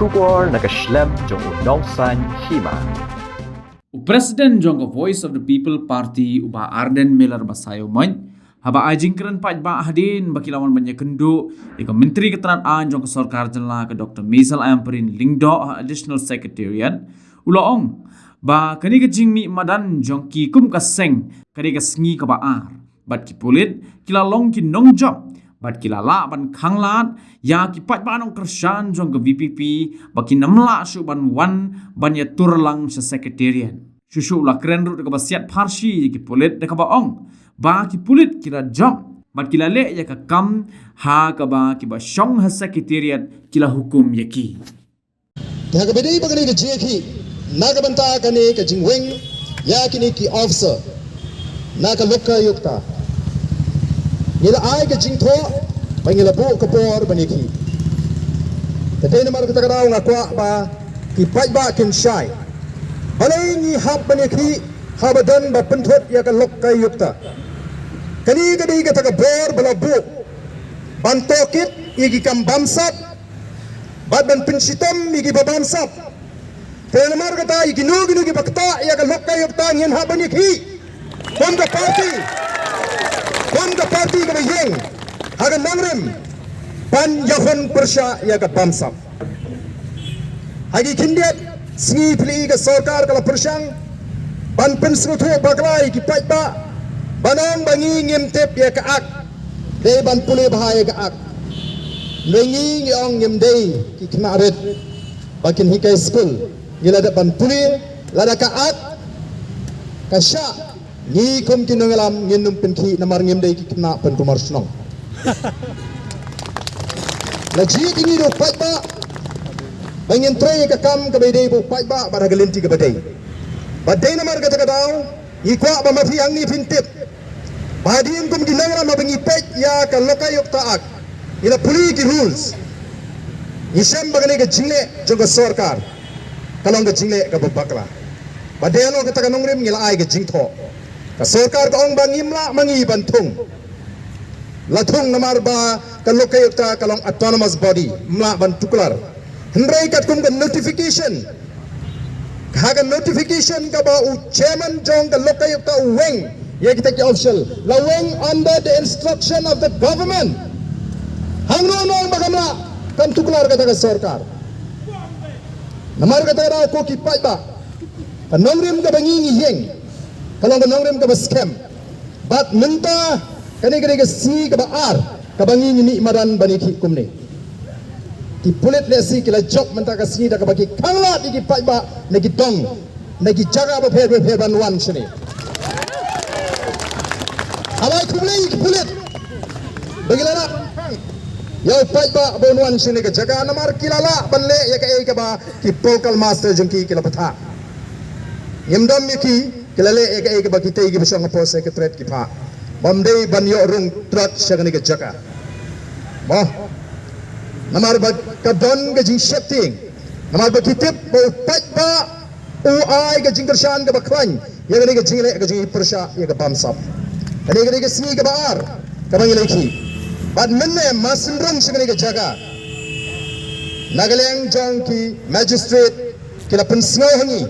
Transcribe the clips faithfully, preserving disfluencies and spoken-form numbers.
Khubor na ka shlem jong u Nongsaiñ Hima. U President jong ka Voice of the People Party, u Bah Ardent Miller Basaiawmoit, haba ai jingkren paidbah hadien ba ki la wan ban ïakynduh ïa ka Myntri ka tnad aiñ jong ka Sorkar Jylla, ka Doctor Measal Ampareen Lyngdoh, ha Additional Secretariat, u la ong ba kane ka jingmih madan jong ki kum ka seng ka dei ka sngi kaba ar. Bad ki pulit ki la long ki nongjop bad ki la lah ban khanglad ïa ki paidbah nongkyrshan jong ka V P P ba kin ym lah shuh ban wan ban ïatur lang sha Secretariat. Shuh shuh u la kren ruh da kaba siat pharshi ïa ki pulit da kaba ong ba ki pulit ki la jop bad ki la leh ïa ka kam ha kaba kiba shong ha Secretariat ki la hukum ïa ki. Te ha kaba ïadei bad kane ka jingïakhih na ka bynta kane ka jingweng ïa kine ki officer na ka Lokayukta, ngi la ai ka jingthoh ba ngi la buh ka por ban ïakhih. Te dei namar kata ka daw nga kwah ba ki paidbah kin shai. Balei ngi hap ban ïakhih haba don ba pynthut ïa ka Lokayukta? Kane ka dei kata ka bor ba la buh ban tohkit ïa ki kam bamsap bad ban pynshitom ïa ki ba bamsap. Te namar kata ïa kino kino ki ba ktah ïa ka Lokayukta ngin hap ban ïakhih kum ka party, kum ka party kaba ïeng ha ka nongrim ban ïakhun pyrshah ïa ka bamsap. Ha ki khyndiat sngi phi la i ka sorkar ka la pyrshang ban pynsngewthuh bakla ïa ki paidbah ban ong ba ngi ngim tip ïa ka Act. Dei ban pule bha ïa ka Act. Hynrei ngi ngi ong ngim dei ki khynnah rit ba kin hikai skul. Ngi la dep ban pule lada ka Act ka shah, ngi kum ki nongïalam ngin ym pynkhih namar ngim dei ki khynnah pynkulmar shnong. La jied ïa ngi da u paidbah ba ngin trei ïa ka kam kaba ïadei bad u paidbah bad ha ka lynti kaba dei. Bad dei namar kata ka daw ngi kwah ba ma phi hangne phin tip ba hadien kum ki nongïalam haba ngi peit ïa ka Lokayukta Act, ngi la pule ki rules, ngi shem ba kane ka jingleh jong ka sorkar ka long ka jingleh kaba bakla. Bad dei halor kata ka nongrim ngi la ai ka jingthoh. Ka sorkar ka ong ba ngim lah ma ngi ban thung. La thung namar ba ka Lokayukta ka long autonomous body, ym lah ban tuklar. Hynrei katkum ka notification, ha ka notification kaba u chairman jong ka Lokayukta u weng ïa kita ki official, la weng under the instruction of the government. Hangno nong ba kam lah, kam tuklar kata ka sorkar. Namar kata ka daw ko ki paidbah, ka nongrim kaba ngi ngi ïeng ka long ka nongrim kaba skhem. Bad mynta kane ka dei ka sngi kaba ar kaba ngi ngi mih madan ban ïakhih kumne. Ki pulit lehse ki la jop mynta ka sngi da kaba ki khanglad ïa ki paidbah na ki dong na ki jaka bapher bapher ban wan shane. Haba ai khublei ïa ki pulit ba ki la lah ïa u paidbah ban wan shane ka jaka namar ki la lah ban leh ïa kaei kaba ki political master jong ki ki la bthah. Ngim dom ïa ki, ki la leh ïa kaei kaba kitei kiba shong hapoh Secretariat ki phah. Bym dei ban ïoh rung trot sha kane ka jaka. Mo. Namar ba ka don ka jingsheptieng. Namar ba ki tip ba u paidbah u ai ka jingkyrshan kaba khlaiñ ïa kane ka jingleh ka jingpyrshah ïa ka bamsap. Kane ka dei ka sngi kaba ar kaba ngi la ïakhih. Bad mynne ma sngewrung sha kane ka jaka, na ka liang jong ki magistrate ki la pynsngew ha ngi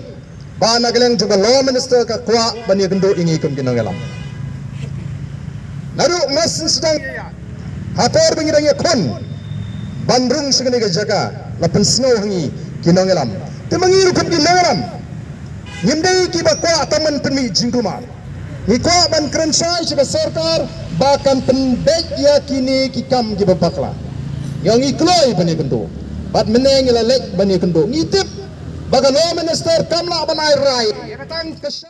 ba na ka liang jong ka Law Minister ka kwah ban ïakynduh ïa ngi kum ki nongïalam. Naduh mynstep sdang ha por ba ngi dang ïakhun ban rung sha kane ka jaka la pynsngew ha ngi ki nongïalam. Te ma ngi ruh kum ki nongïalam ngim dei kiba kwah tang ban pynmih jingkulmar. Ngi kwah ban kren shai sha ka sorkar ba kan pynbeit ïa kine ki kam kiba bakla. Ngi ong ngi kloi ban ïakynduh bad mynne ngi la leit ban ïakynduh. Ngi tip ba ka Law Minister kam lah ban ai rai ïa ka tang ka sha